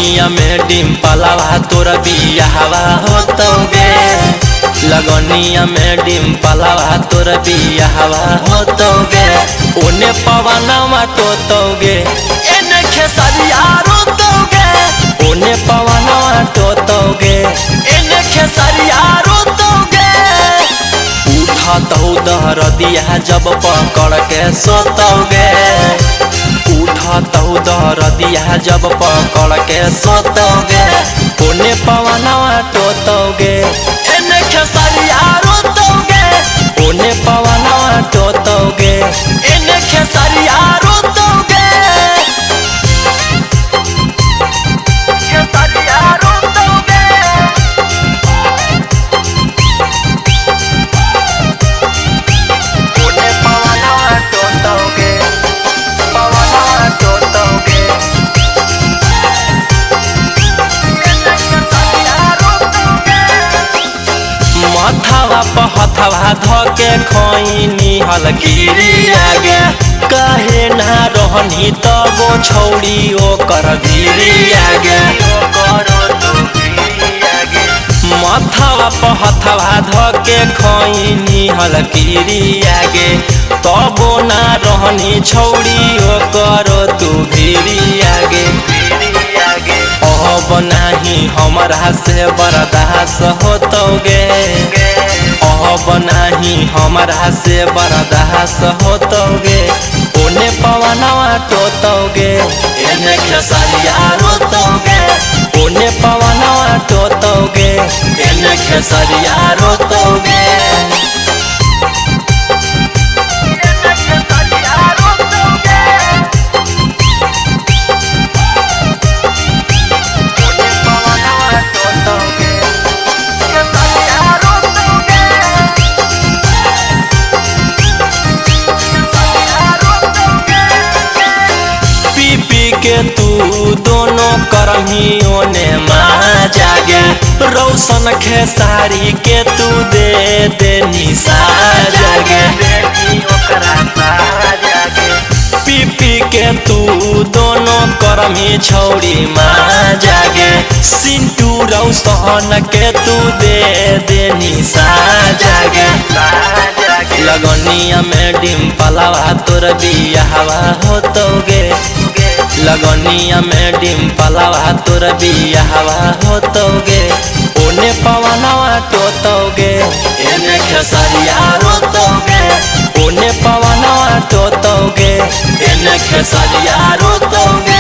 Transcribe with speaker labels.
Speaker 1: लगनिया में डिम्पलवा तोर बियाहवा होतौगे। लगनिया में डिम्पलवा तोर बियाहवा होतौगे। ओने पवनवा टोतौगे एने खेसरिया रोतौगे। ओने पवनवा टोतौगे एने खेसरिया रोतौगे। उठतौ दहरदिया जब पकड़ के सोतौगे। उठतौ दहरदिया जब पकड़ के सोतौगे। ओने पवनवा टोतौगे एने खेसरिया रोतौगे। ओने पवनवा टोतौगे एने खेसरिया रोतौगे।
Speaker 2: खेसरिया रोतौगे। ओने पवनवा टोतौगे, पवनवा टोतौगे। एने खेसरिया रोतौगे।
Speaker 1: माथावा पहथवा धके खैनी हलगिरी आगे। काहे ना रहनी तबो छौड़ी ओकर भिरी आगे। माथावा पहथवा धके खैनी हलगिरी आगे। तबो ना रहनी छौड़ी ओकर तू भिरी आगे। अब नाही हमरा से बर्दाश्त होतौगे। अब नाही हमरा से बर्दाश्त होतौगे। ओने पवनवा टोतौगे एने खेसरिया रोतौगे। ओने पवनवा टोतौगे एने खेसरिया रोतौगे।
Speaker 2: एने खेसरिया रोतौगे। ओने पवनवा टोतौगे, खेसरिया रोतौगे। खेसरिया रोतौगे।
Speaker 1: पी पी के तू दोनों करही ओने माँ जागे। रौशन खेसारी के तू दे दे निशा जागे। पी पी के तू दोनों करमी छौड़ी माँ जागे। सिंटू रौशन के तू दे दे निशा जागे। लगनिया में डिम्पलवा तोर बियाहवा होतौगे। लगनिया में डिम्पलवा तोर बियाहवा होतौगे। ओने पवनवा टोतौगे एने खेसरिया रोतौगे। ओने पवनवा टोतौगे एने खेसरिया रोतौगे।